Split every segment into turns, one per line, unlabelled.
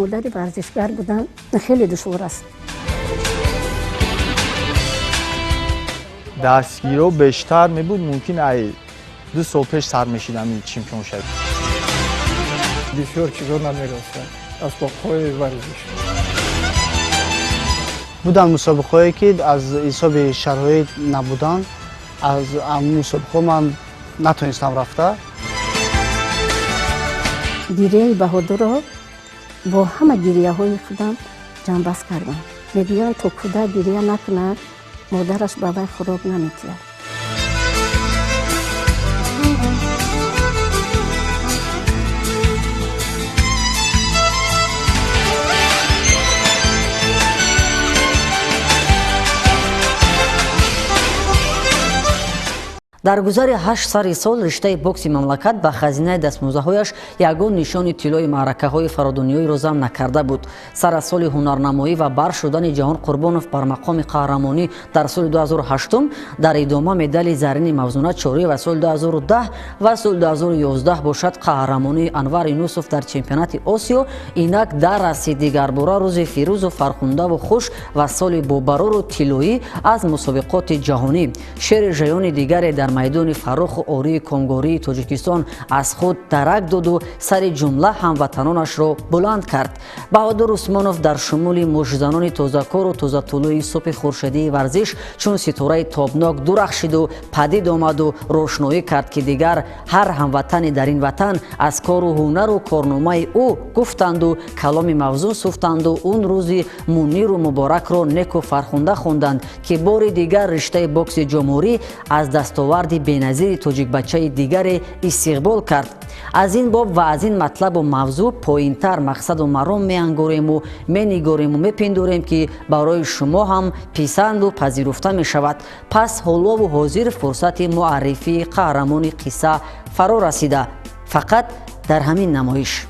Модари варзишгар будан хеле душвор аст.
Дастгириҳо бештар мебуд, мумкин ай 2 сол пеш сар мешидам чемпион шавӣ.
Бисёр чизо намерасад, асбобҳои варзиш.
Буданд мусобиқаҳое ки аз ҳисоби шароит набуданд, аз мусобиқаҳо ман натонистам рафта.
Гирияи Баҳодурро бо ҳама гирияҳои худам ҷамъбаст кардам. Мегӯянд, то кӯдак гирия накунад, модараш ба вай хӯрок наметиҳад.
Дар гузари 8 сари сол риштаи бокси мамлакат ба хазинаи дастмӯзаҳояш ягон нишони тиллои маъракаҳои фародунёиро зам накарда буд. Сар аз соли ҳунарнамоӣ ва бар шудани Ҷаҳон Қурбонов бар мақоми қаҳрамонӣ дар соли 2008 дар идома медали зарини мавзуна чорӣ ва соли 2010 ва соли 2011 бошад қаҳрамонии Анвар Юнусов дар чемпионати Осиё инак дар расид дигарбора рӯзи фирӯзу фархундаву хуш ва соли бобарору тиллоӣ аз мусобиқоти ҷаҳонӣ. Шери жаёни дигаре дар майдони фарроху ории конгории Тоҷикистон аз худ дарак доду сари ҷумла ҳамватанонашро буланд кард. Баҳодур Усмонов дар шумули мушзанони тозакору тозатулӯи супи хуршедии варзиш чун ситораи тобнок дурахшиду падид омаду рӯшноӣ кард, ки дигар ҳар ҳамватане дар ин ватан аз кору ҳунару корномаи ӯ гуфтанду каломи мавзун суфтанду он рӯзи муниру муборакро неку фархунда хонданд, ки бори дигар риштаи бокси ҷумҳурӣ аз дастоварди беназири тоҷикбачаи дигаре истиқбол кард. Аз ин боб ва аз ин матлабу мавзӯъ поинтар мақсаду маром меангорему менигорему мепиндорем, ки барои шумо ҳам писанду пазируфта мешавад. Пас ҳолову ҳозир фурсати муаррифии қаҳрамони қисса фаро расида, фақат дар ҳамин намоиш.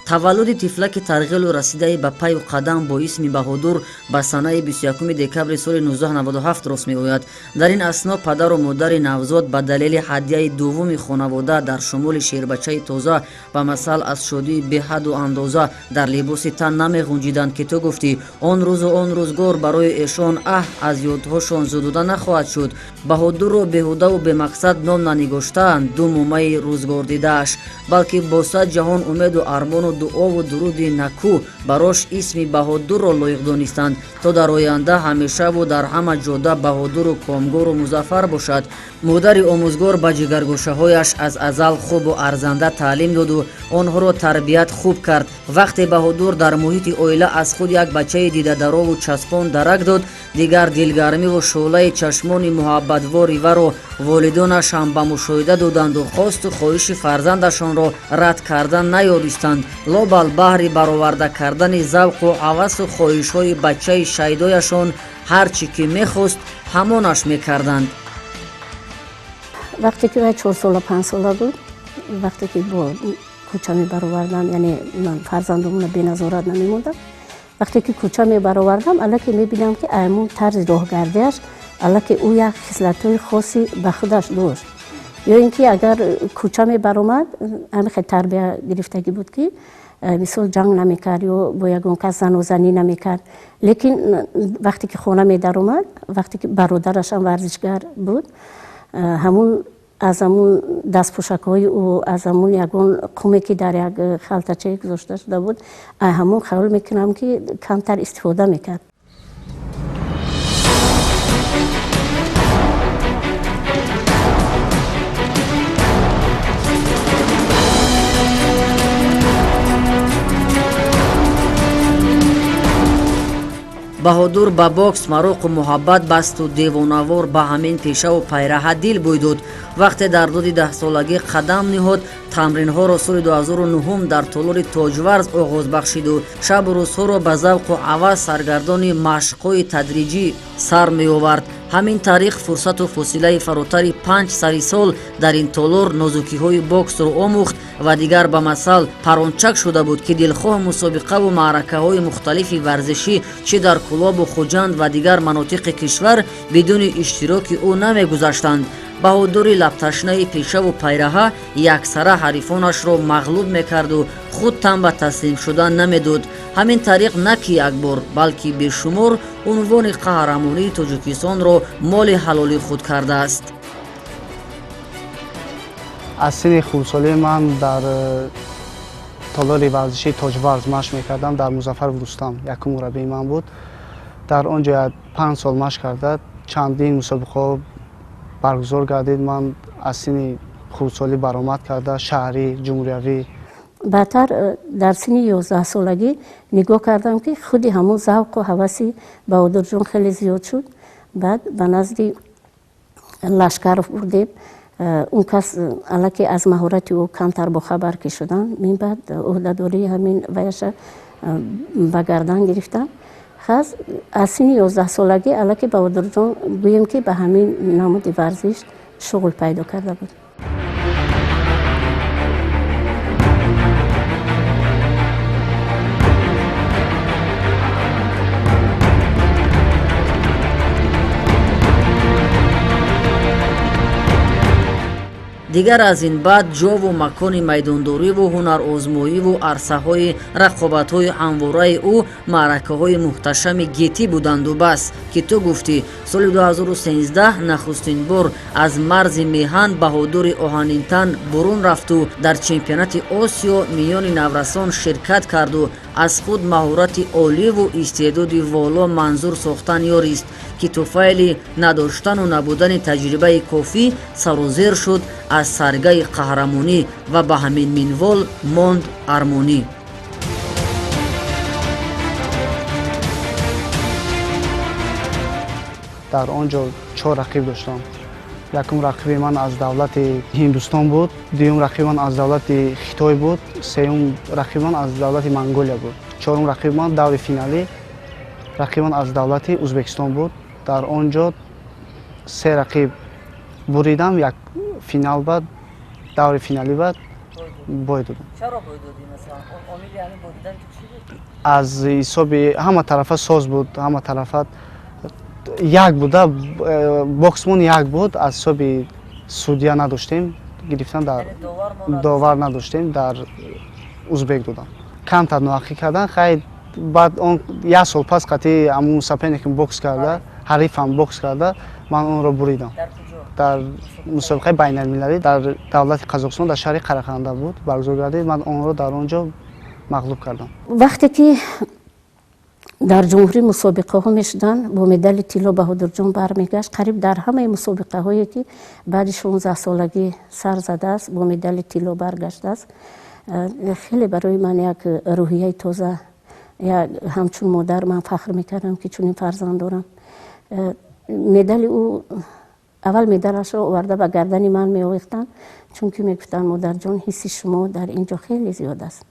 Таваллуди тифлаки тарғилу расидаи ба паю қадам бо исми Баҳодур ба санаи 21 декабри соли 1997 рост меояд. Дар ин асно падару модари навзод ба далели ҳадияи дуввуми хонавода дар шумули шербачаи тоза ба масал аз шодии беҳаду андоза дар либоси тан намеғунҷиданд, ки ту гуфтӣ он рӯзу он рӯзгор барои эшон аҳ аз ёдҳошон зудуда нахоҳад шуд. Баҳодурро беҳудаву бемақсад ном нанигоштаанд ду мумаи рӯзгордидааш, балки бо сад ҷаҳон умеду армону дуову дуруди накӯ барош исми Баҳодурро лоиқ донистанд, то дар оянда ҳамешаву дар ҳама ҷода баҳодуру комгору музаффар бошад. Модари омӯзгор ба ҷигаргӯшаҳояш аз азал хубу арзанда таълим доду онҳоро тарбият хуб кард. Вақте Баҳодур дар муҳити оила аз худ як бачаи дидadaрову часпон дарак дод, дигар дилгармиву шӯълаи чашмони муҳаббатвори варо волидонаш ҳам ба мушоҳида доданду хосту хоҳиши фарзандашонро рад кардан наёристанд. Лобал баҳри бароварда кардани завқу ҳавасу хоҳишҳои бачаи шайдояшон ҳар чӣ ки мехост ҳамонаш мекарданд.
Вақте ки вай 4 сола, 5 сола буд, вақте ки бо кӯча мебаровардам, яъне ман фарзандумона беназорат намемондам, вақте ки кӯча мебаровардам, аллаке мебинам, ки аймон тарзи роҳгардиаш, аллаке ӯ як хислатҳои хоси ба худаш дошт. Ё ин ки агар кӯча мебаромад, ҳамин хел тарбия гирифтагӣ буд, ки мисол ҷанг намекард ё бо ягон кас занозанӣ намекард. Лекин вақте ки хона медаромад, вақте ки бародарашам варзишгар буд, ҳамун аз ҳамун дастпӯшакҳои ӯ, аз ҳамун ягон қуме ки дар як халтачае гузошта шуда буд, ҳамун хаёл мекунам, ки камтар истифода мекард.
Баҳодур ба бокс мароқу муҳаббат басту девонавор ба ҳамин пешаву пайраҳа дил бӯй дод. Вақте дар дуди 10-солагӣ қадам ниҳод, тамринҳоро соли 2009 дар толори Тоҷварз оғоз бахшиду шабу рӯзҳоро ба завқу аваз саргардони машқҳои тадриҷӣ сар меовард. Ҳамин тариқ фурсату фосилаи фаротари 5 сари сол дар ин толор нозукиҳои боксро омӯхт ва дигар ба масал парончак шуда буд, ки дилхоҳ мусобиқаву маъракаҳои мухталифи варзишӣ чӣ дар Кӯлобу Хуҷанд ва дигар манотиқи кишвар бидуни иштироки ӯ намегузаштанд. Баҳодури лабташнаи пешаву пайраҳа яксара ҳарифонашро мағлуб мекарду худ тан ба таслим шудан намедод. Ҳамин тариқ на ки як бор, балки бешумор унвони қаҳрамонии Тоҷикистонро моли ҳалоли худ кардааст.
Аз синни хурдсолӣ ман дар толори варзишии Тоҷварз машқ мекардам, дар Музаффаров Рустам якум мураббии ман буд. Дар он ҷо 5 сол машқ карда, чандин мусобиқаҳо баргузор гардид. Ман аз синни хурдсолӣ баромад карда шаҳрӣ, ҷумҳуриявӣ.
Баъдтар дар синни 11-солагӣ нигоҳ кардам, ки худи ҳамон завқу ҳаваси Баҳодурҷон хеле зиёд шуд. Баъд ба назди Лашкаров бурдем. Он кас аллакай аз маҳорати ӯ камтар бохабар ки шудам, мин баъд ӯҳдадории ҳамин ваяша ба гардан гирифтам. Хас аз синни 11-солагӣ аллакай Баҳодурҷон гӯем, ки ба ҳамин намуди варзиш шуғл пайдо карда буд.
Дигар аз ин баъд ҷову макони майдондориву ҳунарозмоиву арсаҳои рақобатҳои ҳамвораи ӯ маъракаҳои муҳташами гетӣ буданду бас, ки ту гуфтӣ соли 2013 нахустин бор аз марзи меҳан баҳодури оҳанинтан бурун рафту дар чемпионати Осиё миёни наврасон ширкат карду аз худ маҳорати оливу истеъдоди воло манзур сохтан ёрист, ки туфайли надоштану набудани таҷрибаи кофӣ сарузер шуд аз саргаи қаҳрамонӣ ва ба ҳамин минвол монд армонӣ.
Дар он ҷо 4 рақиб доштам. Якум рақиби ман аз давлати Ҳиндустон буд, дуюм рақиби ман аз давлати Хитой буд, сеюм рақиби ман аз давлати Монголия буд, чорум рақиби ман даври финалӣ рақиби ман аз давлати Ӯзбекистон буд. Дар он ҷо 3 рақиб буридам, як финал баъд даври финалӣ баъд бой додам.
Чаро бой додӣ масалан? Омили ҳамин бой додан чӣ буд?
Аз ҳисоби ҳама тарафа соз буд, ҳама тарафа як буда, боксмон як буд, аз ҳисоби судья надоштем, гирифтан дар довар надоштем, дар узбек додам. Камтар ноҳақӣ кардан, хай баъд он як сол пас қатъи ҳамун соперникам бокс карда, ҳарифам бокс карда, ман онро буридам. Дар мусобиқаи байналмилалӣ дар давлати Қазоқистон дар шаҳри Қарақанда буд, баргузор гардид, ман онро дар он ҷо мағлуб кардам.
Вақте ки дар ҷумҳурӣ мусобиқаҳо мешуданд, бо медали тилло Баҳодурҷон бармегашт. Қариб дар ҳамаи мусобиқаҳое ки баъди 16-солагӣ сар задааст, бо медали тилло баргаштааст. Хеле барои ман як рӯҳияи тоза, як ҳамчун модар ман фахр мекардам, ки чунин фарзанд дорам. Медали ӯ аввал медалашро оварда ба гардани ман меовехтанд, чунки мегуфтанд: модарҷон, ҳисси шумо дар ин ҷо хеле зиёд аст.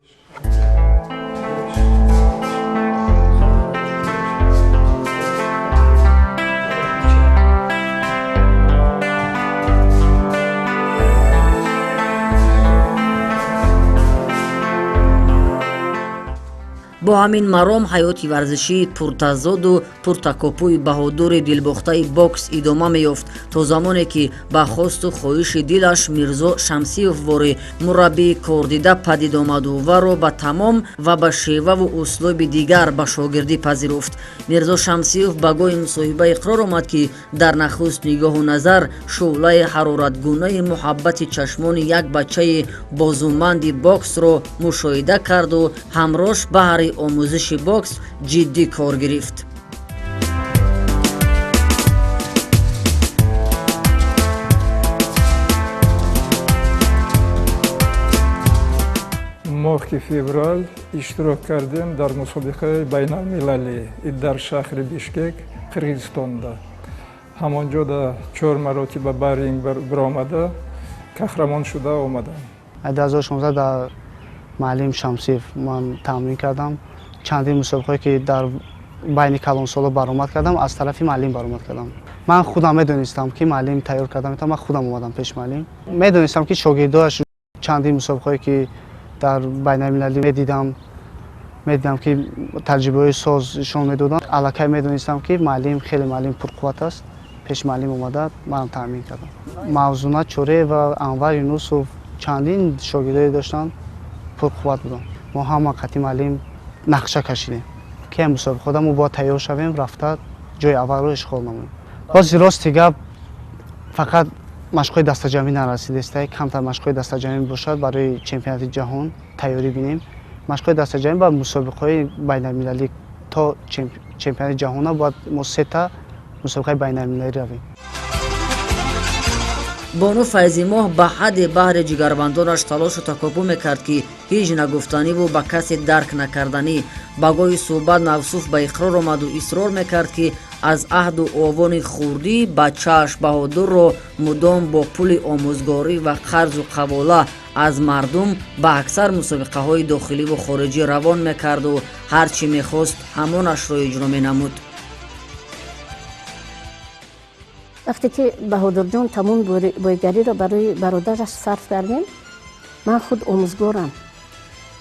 Бо ҳамин маром ҳаёти варзишии пуртазоду пуртакопӯи баҳодури дилбохтаи бокс идома меёфт, то замоне ки ба хосту хоҳиши дилаш Мирзо Шамсиев ворӣ мураббии кордида падид омаду варо ба тамом ва ба шеваву услуби дигар ба шогирдӣ пазируфт. Мирзо Шамсиев ба гоҳи мусоҳиба иқрор омад, ки дар нахуст нигоҳу назар шӯълаи ҳароратгунаи муҳаббати чашмони як бачаи бозуманди боксро мушоҳида карду ҳамрош баҳри омӯзиши бокс ҷиддӣ кор гирифт.
Моҳи феврал иштирок кардем дар мусобиқаи байналмилалӣ дар шаҳри Бишкек, Қирғизистонда. Ҳамонҷо да 4 маротиба ба ринг баромада, қаҳрамон шуда омадам.
2016 дар муаллим Шамсиев ман тамрин кардам. Чандин мусобиқаҳое ки дар байни калонсоло баромад кардам, аз тарафи муаллим баромад кардам. Ман худам медонистам ки муаллим тайёр карда метавонам, ман худам омадам пеш муаллим. Медонистам ки шогирдояш чандин мусобиқаҳое ки дар байналмилалӣ медидам ки таҷрибаҳои соз нишон медоданд. Аллакай медонистам ки муаллим хеле муаллим пурқувват аст. Пеш муаллим омада манам таъмин кардам. Мавзуна Чореева, Анвар Юнусов чандин шогирдое доштанд, пурқувват буданд. Мо ҳама қатъи муаллим нақша кашидем ки ин мусобиқаҳода мо бояд тайёр шавем, рафта ҷои аввалро ишғол намоем. Бози рости гап, фақат машқҳои дастаҷамъӣ нарасидеста, камтар машқҳои дастаҷамъӣ бошад барои чемпионати ҷаҳон тайёрӣ бинем. Машқҳои дастаҷамъӣ ба мусобиқаҳои байналмилалӣ то чемпионати ҷаҳона бояд мо 3 мусобиқаи байналмилалӣ равем.
Бону Файзимоҳ ба ҳадди баҳри ҷигарбандонаш талошу такопӯ мекард, ки ҳеҷ нагуфтаниву ба касе дарк накарданӣ. Ба гоҳи суҳбат Мавсуф ба иқрор омаду исрор мекард, ки аз аҳду овони хурдӣ бачааш Баҳодурро мудом бо пули омӯзгорӣ ва қарзу қавола аз мардум ба аксар мусобиқаҳои дохиливу хориҷӣ равон мекарду ҳар чӣ мехост ҳамонашро иҷро менамуд.
Вақте ки Баҳодурҷон тамоми бойгариро барои бародараш сарф кардем, ман худ омӯзгорам.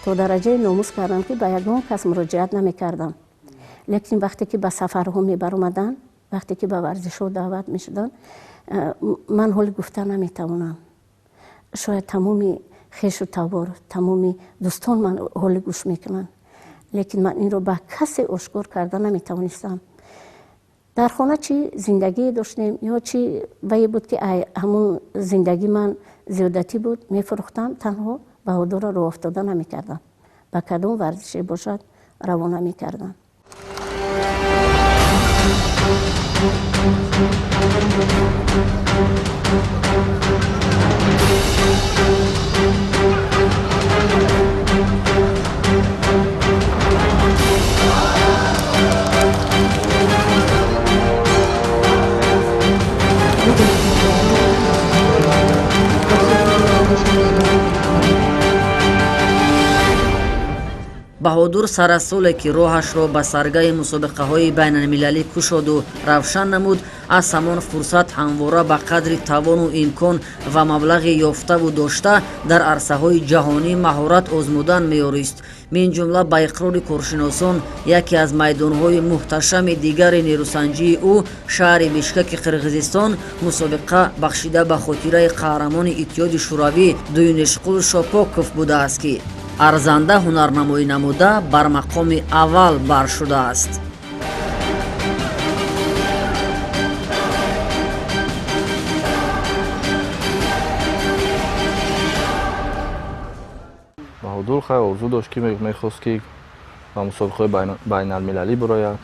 То дараҷаи номус кардам, ки ба ягон кас муроҷиат намекардам. Лекин вақте ки ба сафарҳо мебаромаданд, вақте ки ба варзишҳо даъват мешуданд, ман ҳоли гуфта наметавонам. Шояд тамоми хешу табор, тамоми дӯстон ман ҳоли гӯш мекунанд, лекин ман инро ба касе ошкор карда наметавонистам. Дар хона чӣ зиндагие доштем ё чӣ вае буд, ки ҳамун зиндагӣ ман зиёдатӣ буд, мефурӯхтам, танҳо Баҳодурро роҳ афтода намекардам. Ба кадом варзише бошад равона мекардам.
Баҳодур сар аз соле ки роҳашро ба саргаи мусобиқаҳои байналмилалӣ кушоду равшан намуд, аз ҳамон фурсат ҳамвора ба қадри тавону имкон ва маблағи ёфтаву дошта дар арсаҳои ҷаҳонӣ маҳорат озмудан меёрист. Мин ҷумла ба иқрори коршиносон яке аз майдонҳои муҳташами дигари нерӯсанҷии ӯ шаҳри Бишкаки Қирғизистон мусобиқа бахшида ба хотираи қаҳрамони Иттиҳоди Шӯравӣ Дуюнешқул Шопоков будааст, ки арзанда ҳунарнамоӣ намуда бар мақоми аввал бар шудааст.
Баҳодур хай орзу дошт, ки мехост, ки ба мусобиқаҳои байналмилалӣ бирояд,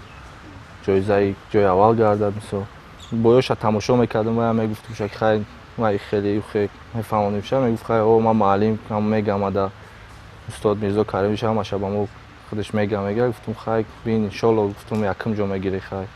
ҷоизаи ҷои аввал гардад. Мисол, боёша тамошо мекардам, вая мегуфтум, ки хай ман хеле мефаҳмонем, мегуфт хай о ман муаллим мегам ада устод Мирзо Каримович ҳамаша ба мо худаш мега. Гуфтум хай бин, иншолло, гуфтум якум ҷо мегирӣ хай.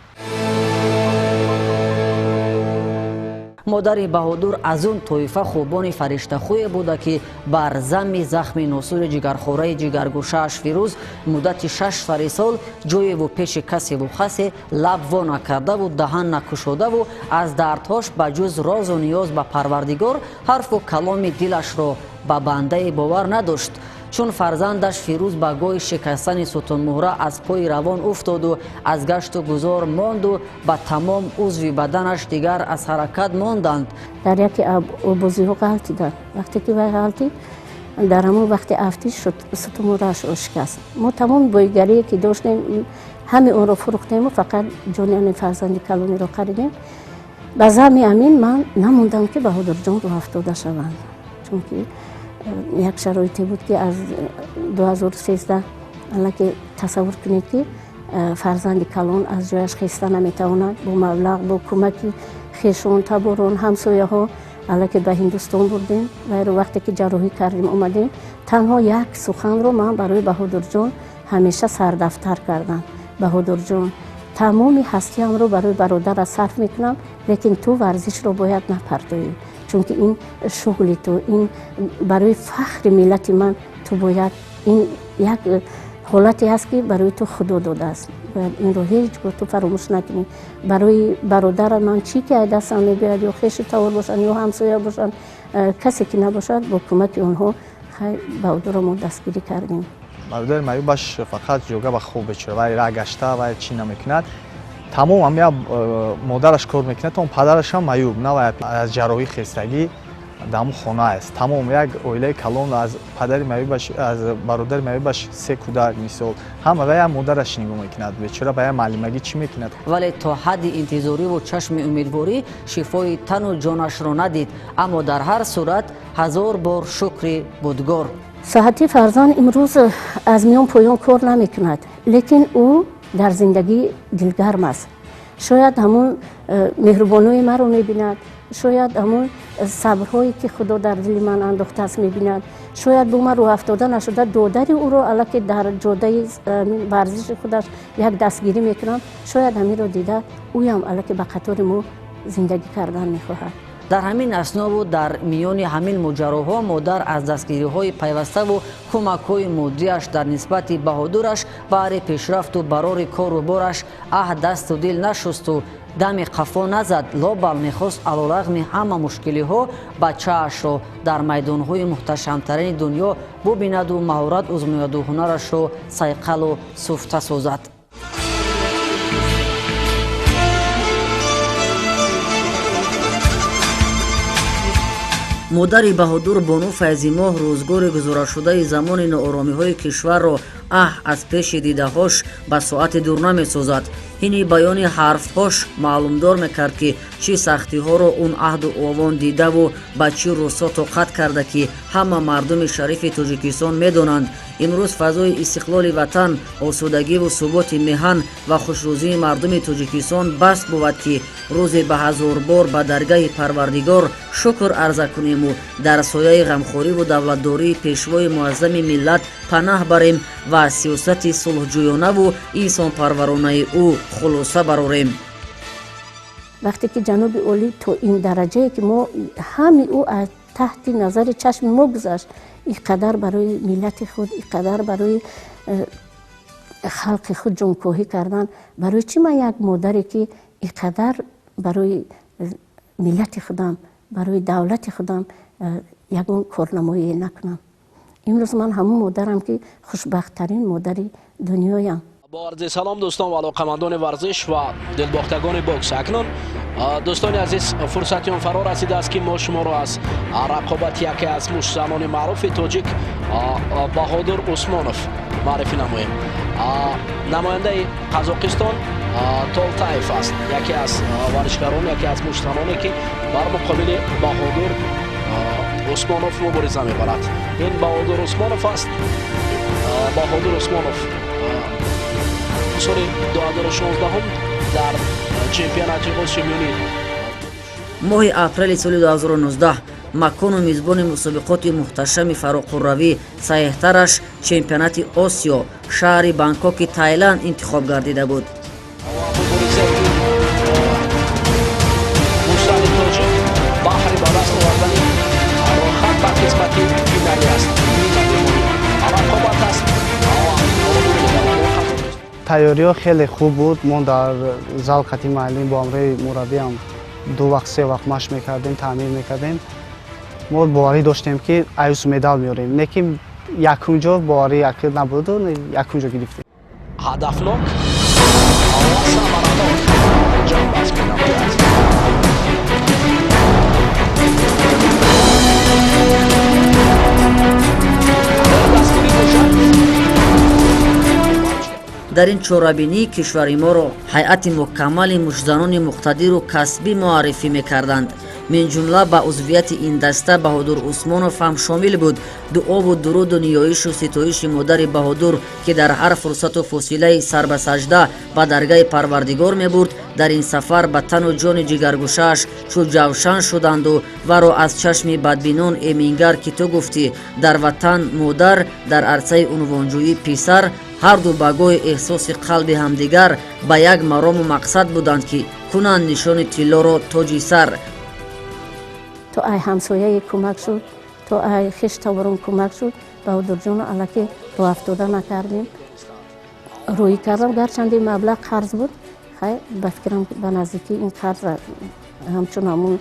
Модари Баҳодур аз он тоифа хубони фариштахӯе буда, ки бар замми захми носури ҷигархораи ҷигаргӯшааш Фирӯз муддати 6 сари сол ҷоеву пеши касеву хасе лаб во накардаву даҳан накушодаву аз дардҳош ба ҷуз розу ниёз ба Парвардигор ҳарфу каломи дилашро ба бандае бовар надошт. Чун фарзандаш Фирӯз ба гоҳи шикастани сутунмуҳра аз пои равон уфтоду аз гашту гузор монду ба тамом узви баданаш дигар аз ҳаракат монданд.
Дар яке обозиҳо ғалтиданд. Вақте ки вай ғалтид, дар ҳамон вақти афтиш сутунмуҳраашро шикаст. Мо тамоми бойгарие ки доштем, ҳаме онро фурӯхтему фақат ҷони фарзанди калониро харидем. Ба замми амин ман намондам, ки Баҳодурҷон роҳ афтода шаванд, чунки як шароите буд, ки аз 2013 аллаки тасаввур кунед, ки фарзанди калон аз ҷояш хеста наметавонад, бо маблағ, бо кӯмаки хешон, таборон, ҳамсояҳо аллаки ба Ҳиндустон бурдем. Вайро вақте ки ҷарроҳӣ кардем, омадем, танҳо як суханро ман барои Баҳодурҷон ҳамеша сардафтар кардам: Баҳодурҷон, Тамоми ҳастиамро барои бародара сарф мекунам, лекин ту варзишро бояд напардоӣ, чунки ин шуғли ту, ин барои фахри миллати ман, ту бояд, ин як ҳолате аст ки барои ту Худо додааст, бояд инро ҳеҷ гоҳ ту фаромӯш накунӣ. Барои бародара ман чӣ ки ай дастам мебиёяд, ё хешу тавор бошанд, ё ҳамсоя бошанд, касе ки набошад, бо кӯмаки онҳо Баҳодурро мо дастгирӣ кардем.
Бародари маъюбаш фақат ҷога ба хоб бечора, вай ра гашта, вай чӣ намекунад. Тамом ҳамя модараш кор мекунад, то падарашам маъюб, на вай аз ҷарроҳӣ хестагӣ дар ҳамун хона аст. Тамом як оилаи калон, аз падари маъюбаш, аз бародари маъюбаш се кӯдак мисол, ҳама вай модараш нигоҳ мекунад бечора, ба як муаллимагӣ чӣ мекунад.
Вале то ҳадди интизориву чашми умедворӣ шифои тану ҷонашро надид, аммо дар ҳар сурат ҳазор бор шукри будгор.
Соҳати фарзанд имрӯз аз миён поён кор намекунад, лекин ӯ дар зиндагӣ дилгарм аст. Шояд ҳамун меҳрубонои маро мебинад, шояд ҳамун сабрҳое ки Худо дар дили ман андохтааст мебинад, шояд бо ман рӯҳафтода нашуда додари ӯро аллаке дар ҷодаи варзиши худаш як дастгирӣ мекунам, шояд ҳаминро дида ӯям аллаке ба қатори мо зиндагӣ кардан мехоҳад.
Дар ҳамин аснову дар миёни ҳамин моҷароҳо модар аз дастгириҳои пайваставу кӯмакҳои моддиаш дар нисбати Баҳодураш баҳри пешрафту барори кору бораш аҳ дасту дил нашусту дами қафо назад. Лобал мехост алорағми ҳама мушкилиҳо бачаашро дар майдонҳои муҳташамтарини дунё бубинаду маҳорат озмояду ҳунарашро сайқалу суфта созад. Модари Баҳодур Бону Файзимоҳ рӯзгори гузорашудаи замони нооромиҳои кишварро аҳ аз пеши дидаҳош ба соати дур намесозад. Ҳини баёни ҳарфҳош маълумдор мекард, ки чӣ сахтиҳоро он аҳду овон дидаву ба чӣ рӯзҳо тоқат карда, ки ҳама мардуми шарифи Тоҷикистон медонанд. Имрӯз фазои истиқлоли ватан, осудагиву суботи меҳан ва хушрӯзии мардуми Тоҷикистон бас бувад, ки рӯзе ба ҳазорбор ба даргаҳи Парвардигор шукр арза кунему дар сояи ғамхориву давлатдории пешвои муаззами миллат панаҳ барем ва аз сиёсати сулҳҷӯёнаву инсонпарваронаи ӯ хулоса барорем.
Вақте ки ҷаноби олӣ то ин дараҷае ки мо ҳами ӯ аз таҳти назари чашми мо гузашт, ин қадар барои миллати худ, ин қадар барои халқи худ ҷонкоҳӣ кардан, барои чӣ ман як модаре ки ин қадар барои миллати худам, барои давлати худам ягон корнамоие накунам? Имрӯз ман ҳамун модарам ки хушбахттарин модари дунёям.
Бо арзи салом дӯстон ва алоқамандони варзиш ва дилбохтагони бокс. Акнун дӯстони азиз, фурсати он фаро расидааст, ки мо шуморо аз рақобати яке аз муштзанони маъруфи тоҷик Баҳодур Усмонов муаррифӣ намоем. Намояндаи Қазоқистон Толтаев аст, яке аз варзишгарон, яке аз муштзаноне ки бар муқобили Баҳодур Усмонов мубориза мебарад. Ин Баҳодур Усмонов аст. Баҳодур Усмонов соли 2016 дар чемпионати Осиёи Миёнӣ
моҳи апрели соли 2019 макону мизбони мусобиқоти муҳташами фароқурравӣ, саҳеҳтараш чемпионати Осиё, шаҳри Бангкоки Тайланд интихоб гардида буд.
Муштзани тоҷик баҳри ба даст овардани роҳхат ба қисмати финалӣ аст. Рақобат аст.
Тайёриҳо хеле хуб буд. Мо дар зал қати муаллим бо ҳамроҳи мураббиам 2 вақт 3 вақт машқ мекардем, таъмир мекардем. Мо боварӣ доштем, ки аюсу медал меорем, лекин якум ҷо боварӣ набуду якум ҷо гирифтем.
Ҳадафнок ва самаранок ҷанбаст менамояд. Дастгирӣ бошад.
Дар ин чорабинӣ кишвари моро ҳайати мукаммали муштзанони муқтадиру касбӣ муаррифӣ мекарданд. Минҷумла ба узвияти ин даста Баҳодур Усмонов ҳам шомил буд. Дуову дуруду ниёишу ситоиши модари Баҳодур, ки дар ҳар фурсату фосилаи сарбасажда ба даргаҳи Парвардигор мебурд, дар ин сафар ба тану ҷони ҷигаргӯшааш чу ҷавшан шуданду варо аз чашми бадбинон эмингар, ки ту гуфтӣ дар ватан модар, дар арсаи унвонҷӯӣ писар Ҳарду ба гоҳи эҳсоси қалби ҳамдигар ба як марому мақсад буданд, ки кунанд нишони тиллоро тоҷи сар.
То ай ҳамсояе кӯмак шуд, то ай хештаворон кӯмак шуд. Баҳодурҷоно аллакай роҳафтода накардем, рӯӣ кардам. Гарчанде маблағ қарз буд, хай, ба фикрам, ба наздикӣ ин қарз ҳамчун ҳамун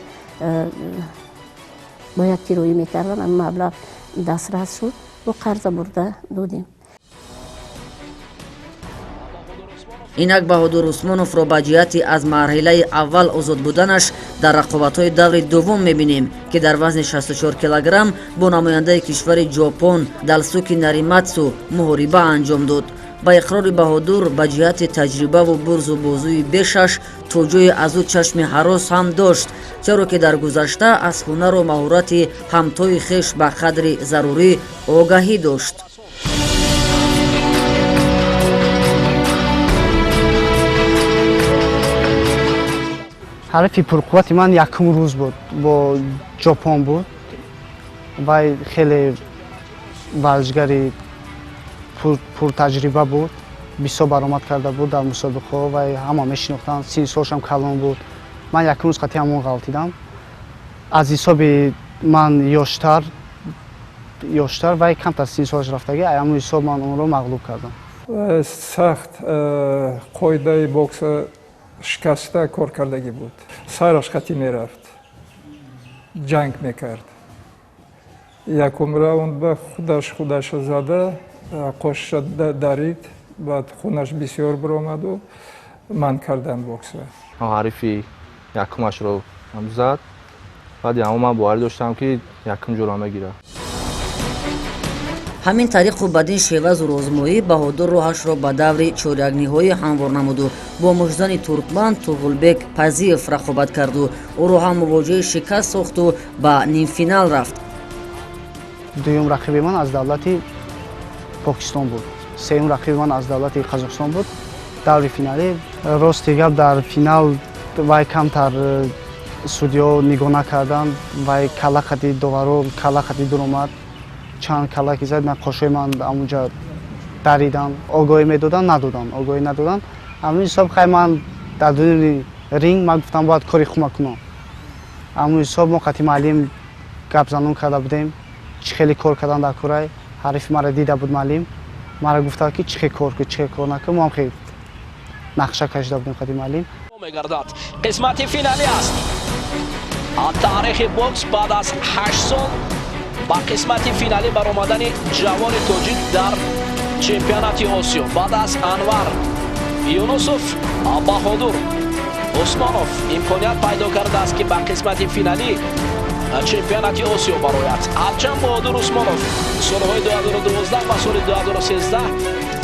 бояд ки рӯӣ мекардам, ҳамин маблағ дастрас шуд, бо қарза бурда додем.
Инак Баҳодур Усмоновро ба ҷиҳати аз марҳилаи аввал озод буданаш дар рақобатҳои даври дуввум мебинем, ки дар вазни 64 килограмм бо намояндаи кишвари Ҷопон Далсуки Нариматсу муҳориба анҷом дод. Ба иқрори Баҳодур, ба ҷиҳати таҷрибаву бурзу бозуи бешаш то ҷое аз ӯ чашми ҳарос ҳам дошт, чаро ки дар гузашта аз ҳунару маҳорати ҳамтои хеш ба қадри зарурӣ огаҳӣ дошт.
Ҳарифи пурқуввати ман якум рӯз буд, бо Ҷопон буд. Вай хеле варзишгари пуртаҷриба буд, бисёр баромад карда буд дар мусобиқаҳо, вай ҳама мешинохтанд, синни солшам калон буд. Ман якум рӯз қатъи ҳамон ғалтидам. Аз ҳисоби ман ёштар, вай камтар синни солаш рафтагӣ, ҳамон ҳисоб ман онро мағлуб кардам.
Сахт қоидаи бокса шикаста кор кардагӣ буд. Сараш қатӣ мерафт, ҷанг мекард. Якум раунд ба худаш худаша зада, қошша дарид, баъд хунаш бисёр биромаду ман кардам бокса.
Ҳарифи якумашро зад, баъди ҳамон ман боварӣ доштам, ки якум ҷоро мегирад.
Ҳамин тариқу бадин шева зӯрозмоӣ Баҳодур роҳашро ба даври чорякниҳоӣ ҳамвор намуду бо муштзани туркман Туғулбек Пазиев рақобат карду ӯро ҳам мувоҷиҳи шикаст сохту ба нимфинал рафт.
Дуюм рақиби ман аз давлати Покистон буд, сеюм рақиби ман аз давлати Қазоқистон буд. Даври финалӣ, рости гап, дар финал вай камтар судиё нигоҳ накарданд, вай калла қати доваро, калла қати дуромад, чанд каллаки зад, ман қошои ман амунҷа даридан. Огоҳӣ медоданд, надоданд, огоҳӣ надоданд. Ҳамин ҳисоб, хай, ман дар дуюми ринг ман гуфтам, бояд кори хума кунам. Ҳамин ҳисоб мо қати муаллим гапзанон карда будем, чӣ хеле кор кардан дар курай. Ҳарифи мара дида буд муаллим, мара гуфта, ки чӣ хел кор кун, чӣ хел кор накун. Мо ҳам хел нақша кашида будем қати муаллим.
Мегардад, қисмати финалӣ аст. Таърихи бокс баъд аз 8 сол ба қисмати финалӣ баромадани ҷавони тоҷик дар чемпионати Осиё баъд аз Анвар Юнусов, Баҳодур Усмонов имконият пайдо кардааст, ки ба қисмати финалӣ чемпионати Осиё барояд. Ҳарчанд Баҳодур Усмонов солҳои 2012 ва соли 2013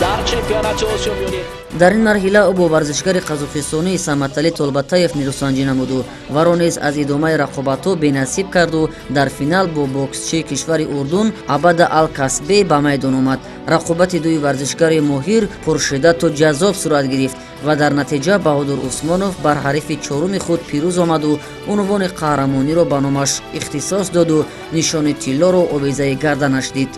дар чемпионати Осиё миёни
Дар ин марҳила ӯ бо варзишгари қазоқистонӣ Саматалӣ Толбатаев нерӯсанҷӣ намуду варо низ аз идомаи рақобатҳо бенасиб карду дар финал бо боксчии кишвари Урдун Абада Ал Касбе ба майдон омад. Рақобати дуи варзишгари моҳир пуршиддату ҷаззоб сурат гирифт ва дар натиҷа Баҳодур Усмонов бар ҳарифи чоруми худ пирӯз омаду унвони қаҳрамониро ба номаш ихтисос доду нишони тиллоро овезаи гарданаш дид.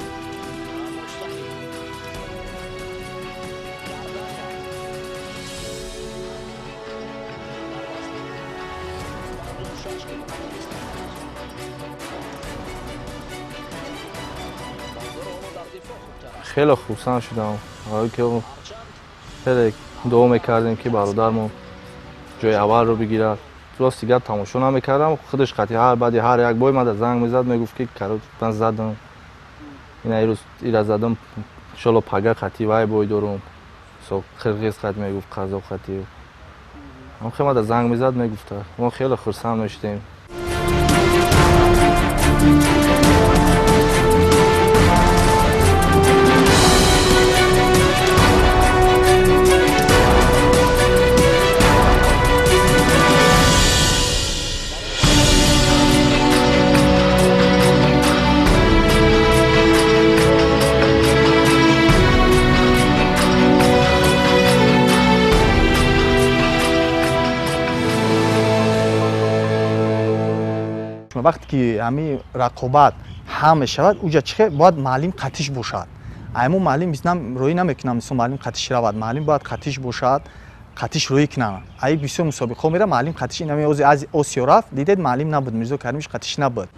Хеле хурсанд шудам, ки хеле дуо мекардем, ки бародармон ҷои аввалро бигирад. Рости гап, тамошо намекардам. Худаш қатъи ҳар баъди ҳар як бой мада занг мезад, мегуфт, ки ман задам, ина ирӯз ира задам, иншолло пага қатъи вай бой дорум, қирғиз қат мегуфт, қазоқ қатъи хеле мада занг мезад, мегуфта, мо хеле хурсанд мешудем.
Вақте ки ҳамин рақобат ҳам мешавад, уҷа чӣ бояд? Маълим қатиш бошад. Айму муаллим рӯӣ намекунам, мисол муаллим қатиш равад, муаллим бояд қатиш бошад, қатиш рӯӣ кунад. Ай бисёр мусобиқаҳо мера, муаллим қатиш инами ози аз Осиё рафт, дидед муаллим набуд, Мирзо Каримович қатиш набуд.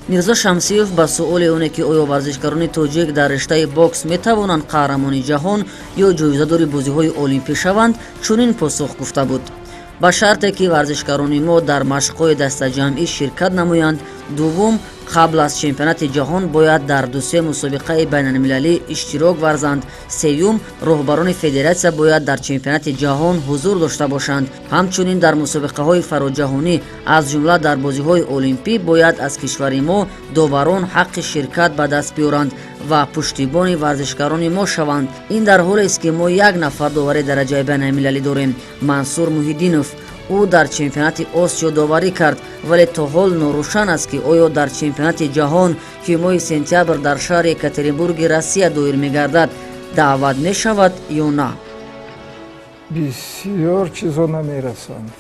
Мирзо Шамсиев ба суоли оне ки оё варзишгарони тоҷик дар риштаи бокс метавонанд қаҳрамони ҷаҳон ё ҷоизадори бозиҳои олимпӣ шаванд, чунин посух гуфта буд: ба шарте ки варзишгарони мо дар машқҳои дастаҷамъӣ ширкат намоянд. Дуввум, қабл аз чемпионати ҷаҳон бояд дар 2-3 мусобиқаи байналмилалӣ иштирок варзанд. Сеюм, роҳбарони федератсия бояд дар чемпионати ҷаҳон ҳузур дошта бошанд. Ҳамчунин дар мусобиқаҳои фароҷаҳонӣ, аз ҷумла дар бозиҳои олимпӣ, бояд аз кишвари мо доварон ҳаққи ширкат ба даст биёранд ва пуштибони варзишгарони мо шаванд. Ин дар ҳолест ки мо як нафар довари дараҷаи байналмилалӣ дорем, Мансур Муҳиддинов. Ӯ дар чемпионати Осиё доварӣ кард, вале то ҳол норӯшан аст ки оё дар чемпионати ҷаҳон, ки моҳи сентябр дар шаҳри Екатеринбурги Россия доир мегардад, даъват мешавад ё на.
Бисёр чизо намерасанд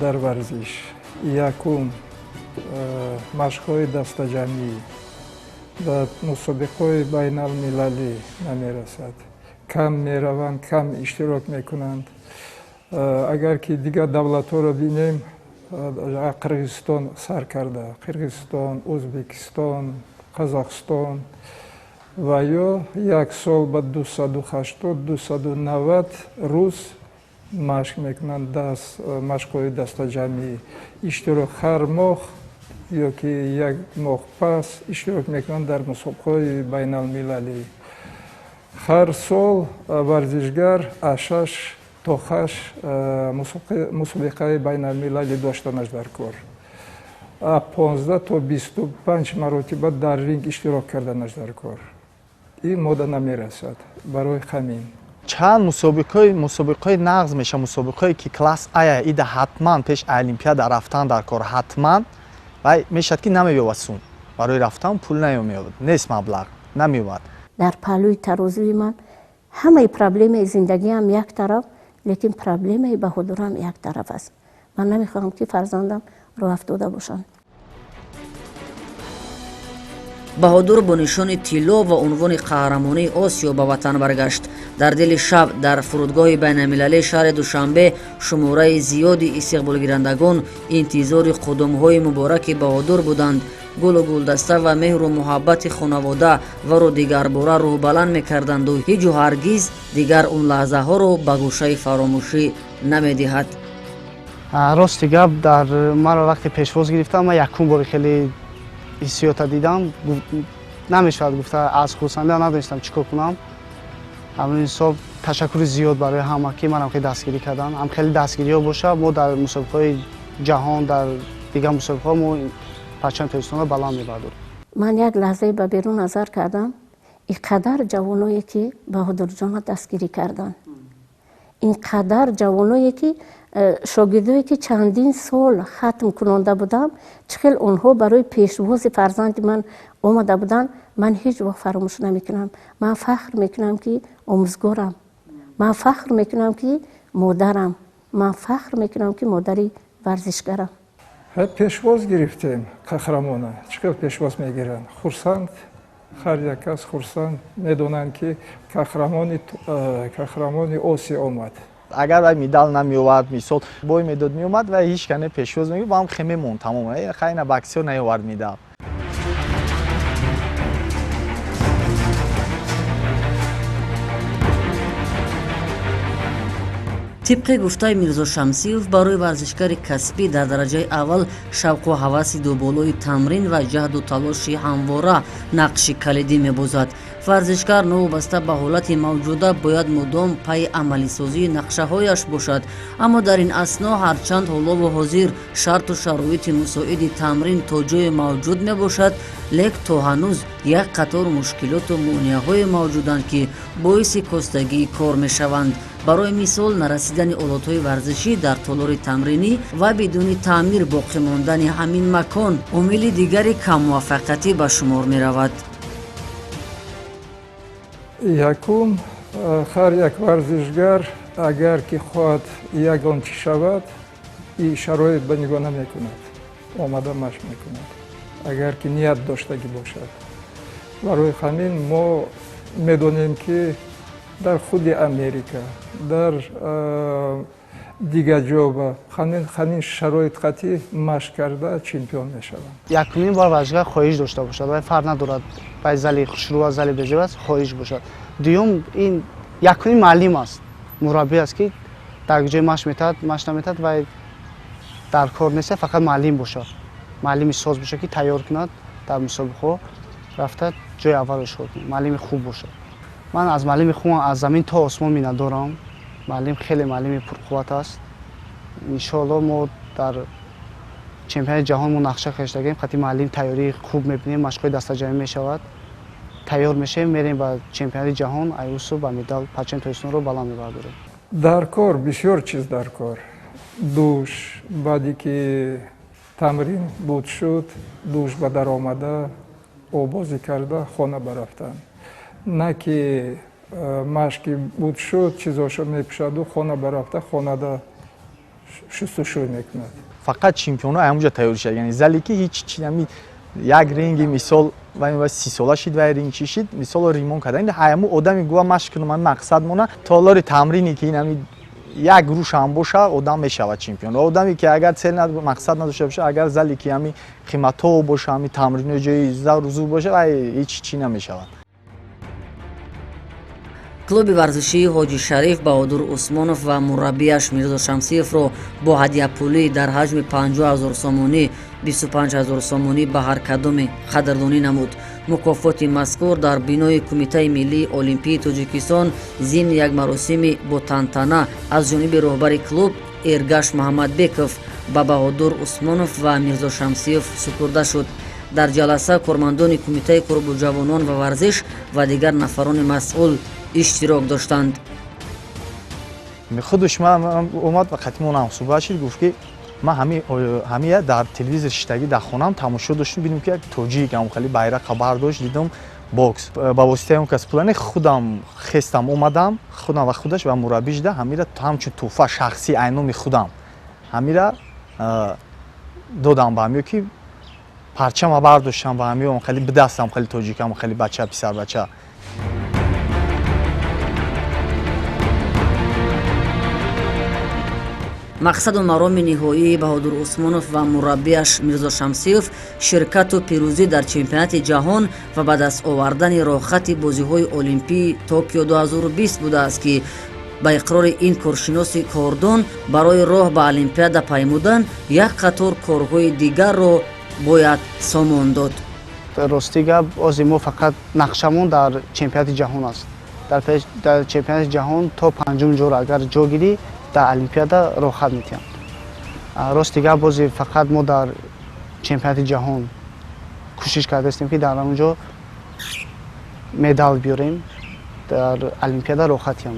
дар варзиш. Якум, машқҳои дастаҷамъӣ ва мусобиқаҳои байналмилалӣ намерасад. Кам мераванд, кам иштирок мекунанд. Агар ки дигар давлатҳоро бинем, Қирғизистон сар карда, Қирғизистон, Ӯзбекистон, Қазоқистон ва ё як сол ба 280-290 рӯз машқ мекунанд, машқҳои дастаҷамъӣ иштирок ҳар моҳ ё ки як моҳ пас иштирок мекунанд дар мусобиқаҳои байналмилалӣ. Ҳар сол варзишгар аз 6 то 8 мусобиқаи байналмилалӣ доштанаш дар кор, 15 то 25 маротиба дар ринг иштирок карданаш дар кор. Ин мода намерасад барои ҳамин.
Чанд мусобиқаҳои нағз меша, мусобиқаҳое ки класс ая ида ҳатман пеш олимпиада рафтан дар кор, ҳатман вай мешавад ки намеёбад сум барои рафтан, пул намеёбад, нест маблағ намеёбад.
Дар паҳлӯи тарозуи ман ҳамаи проблемаи зиндагиам як тараф, лекин проблемаи Баҳодурам як тараф аст. Ман намехоҳам ки фарзандам роҳ афтода бошанд.
Баҳодур бо нишони тилло ва унвони қаҳрамонии Осиё ба ватан баргашт. Дар дили шаб дар фурудгоҳи байналмилалии шаҳри Душанбе шумораи зиёди истиқболгирандагон интизори қудумҳои мубораки Баҳодур буданд. Гулу гулдаста ва меҳру муҳаббати хонавода варо дигарбора рӯҳбаланд мекарданду ҳеҷу ҳаргиз дигар он лаҳзаҳоро ба гӯшаи фаромӯшӣ намедиҳад.
Рости гап, дар маро вақте пешвоз гирифтам, ман якум бори хеле ҳиссиёта дидам, намешавад гуфта, аз хурсандӣ надонистам чӣ кор кунам. Ҳамин ҳисоб ташаккури зиёд барои ҳама ки манам хеле дастгирӣ карданд. Ҳам хеле дастгириҳо боша, мо дар мусобиқаҳои ҷаҳон, дар дигар мусобиқаҳо мо парчами Тоҷикистонро баланд мебардорем.
Ман як лаҳзае ба берун назар кардам, ин қадар ҷавоное ки Баҳодурҷонро дастгирӣ карданд, ин қадар ҷавоное ки шогирдое ки чандин сол хатм кунонда будам, чӣ хел онҳо барои пешвози фарзанди ман омада буданд, ман ҳеҷ вақт фаромӯш намекунам. Ман фахр мекунам ки омӯзгорам, ман фахр мекунам ки модарам, ман фахр мекунам ки модари варзишгарам.
Пешвоз гирифтем қаҳрамона. Чӣ хел пешвоз мегиранд? Хурсанд, ҳар як кас хурсанд, медонанд ки қаҳрамони Осиё омад.
Агар вай медал намеовард, мисол бой медод меомад, вай ҳеҷ кане пешвоз мегирифт, ба ҳам хе мемонд тамом. Хайна боксёр наёвард медал.
Тибқи гуфтаи Мирзо Шамсиев, барои варзишгари касбӣ дар дараҷаи аввал шавқу ҳаваси дуболои тамрин ва ҷаҳду талоши ҳамвора нақши калидӣ мебозад. Варзишгар новобаста ба ҳолати мавҷуда бояд мудом пайи амалисозии нақшаҳояш бошад. Аммо дар ин асно ҳарчанд ҳолову ҳозир шарту шароити мусоиди тамрин то ҷое мавҷуд мебошад, лек то ҳанӯз як қатор мушкилоту монеаҳое мавҷуданд, ки боиси костагии кор мешаванд. Барои мисол, нарасидани олотҳои варзишӣ дар толори тамринӣ ва бидуни таъмир боқӣ мондани ҳамин макон омили дигари каммуваффақиятӣ ба шумор меравад.
Якум, ҳар як варзишгар агар ки хоҳад ягон чӣ шавад, и шароит ба нигоҳ намекунад. омада машқ мекунад, агар ки ният доштагӣ бошад. Барои ҳамин мо медонем, ки дар худи Америка, дар дигар ҷо ба ҳамин шароит қатъӣ машқ карда чемпион мешаванд.
Якумин бор варзишгар хоҳиш дошта бошад, вай фарқ надорад, вай зали хушрӯ аст, зали безеб аст, хоҳиш бошад. Дуюм, ин якумин муаллим аст, мураббӣ аст, ки дар ҷои машқ метавад, машқ наметавад, вай дар кор нест, фақат муаллим бошад, муаллими соз бошад, ки тайёр кунад, дар мусобиқаҳо рафта ҷои аввалро ишғол кунад, муаллими хуб бошад. Ман аз муаллими хубам аз замин то осмон миннатдорам. Муаллим хеле муаллими пурқувват аст. Иншоалло, мо дар чемпионати ҷаҳон мо нақша кашидагем, қати муаллим тайёрии хуб мебинем, машқҳои дастаҷамъӣ мешавад, тайёр мешавем, мерем ба чемпионати ҷаҳон, аюсу ба медал парчами Тоҷикистонро баланд мебардорем.
Дар кор бисёр чиз дар кор. Душ, баъде ки тамрин буд шуд, душ ба даромада, обозӣ карда, хона барафтан. На ки машқи буд шуд, чизошо мепӯшаду хона барафта, хонада шустушӯй мекунад.
Фақат чемпионҳо ҳамонҷо тайёр шуд, яъне зале ки ҳеҷ чи ҳами як ринги, мисол, вай 30 сола шид, вай ринг чӣ шид, мисол, ремонт карда. Ин ҳамун одами гува машқ кунам, ҳами мақсад мона толори тамрине, ки ин ҳами як рӯш ҳам боша, одам мешавад чемпион. Одаме ки агар цель, мақсад надошта боша, агар зале ки ҳами қиматҳо боша, ҳами тамрино ҷои зарузур боша, вай ҳеҷ чӣ намешавад.
Клуби варзишии Ҳоҷи Шариф Баҳодур Усмонов ва мураббияш Мирзо Шамсиевро бо ҳадияпулӣ дар ҳаҷми 50 000 сомонӣ, 25 000 сомонӣ ба ҳар кадоме, қадрдонӣ намуд. Мукофоти мазкур дар бинои Кумитаи миллии олимпии Тоҷикистон зимни як маросими ботантана аз ҷониби роҳбари клуб Эргаш Муҳаммадбеков ба Баҳодур Усмонов ва Мирзо Шамсиев супурда шуд. Дар ҷаласа кормандони Кумитаи корбо ҷавонон ва варзиш ва дигар нафарони масъул иштирок доштанд.
Худаш ман омад ва қатимон ҳамсӯҳбат шуд, гуфт, ки ман ҳамия дар телевизор шиштагӣ дар хонаам тамошо доштум, бидим, ки як тоҷик ҳам хеле байрақа бардошт, дидам бокс ба воситаи он кас пулане, худам хестам, омадам худам ва худаш ва мураббӣ шуда, ҳамира ҳамчун тӯҳфа шахсӣ айноми худам ҳамира додам ба ҳамиё, ки парчама бардоштам ба ҳамиё, хеле бидастам, хеле тоҷикам, хеле бача, писарбача.
Мақсаду мароми ниҳоии Баҳодур Усмонов ва мураббияш Мирзо Шамсиев ширкату пирӯзӣ дар чемпионати ҷаҳон ва ба даст овардани роҳхати бозиҳои олимпии Токио 2020 будааст, ки ба иқрори ин коршиноси кордон, барои роҳ ба олимпиада паймудан як қатор корҳои дигарро бояд сомон дод.
Рости гап, ози мо фақат нақшамон дар чемпионати ҷаҳон аст. Дар чемпионати ҷаҳон то панҷум ҷоро агар ҷо гирӣ, дар олимпиада роҳхат метиҳанд. Рости гап, бози фақат мо дар чемпионати ҷаҳон кӯшиш кардаистем, ки дар он ҷо медал биёрем, дар олимпиада роҳхат тиҳам.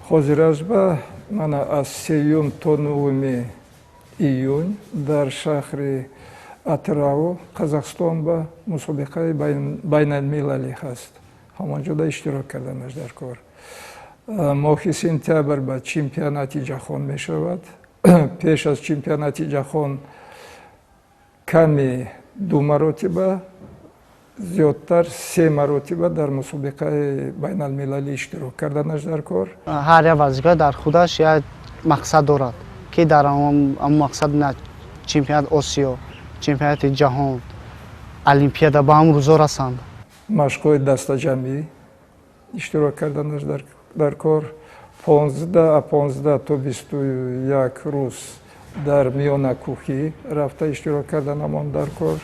Ҳозиражба мана аз 3-юм то 9-уми июн дар шаҳри Атырау, Қазоқстон, ба мусобиқаи байналмилалӣ ҳаст, ҳамонҷода иштирок карданаш дар кор. Моҳи сентябр ба чемпионати ҷаҳон мешавад. Пеш аз чемпионати ҷаҳон ками ду маротиба, зиёдтар се маротиба дар мусобиқаи байналмилалӣ иштирок карданаш дар кор.
Ҳар як варзишгар дар худаш як мақсад дорад, ки дар ҳамон мақсад на чемпионати Осиё, чемпионати ҷаҳон, олимпиада ба ҳамон рӯзо расанд.
Машқҳои дастаҷамъӣ иштирок карданаш дар кор, 15 то 21 рӯз дар миёна кӯҳӣ рафта иштирок карданамон дар кор.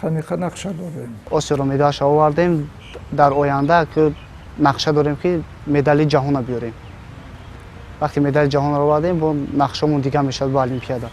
Ҳамиқа нақша дорем.
Осиёро медалша овардем, дар оянда нақша дорем, ки медали ҷаҳонро биёрем. Вақте медали ҷаҳонро овардем, бо нақшамон дигар мешавад, бо олимпиада.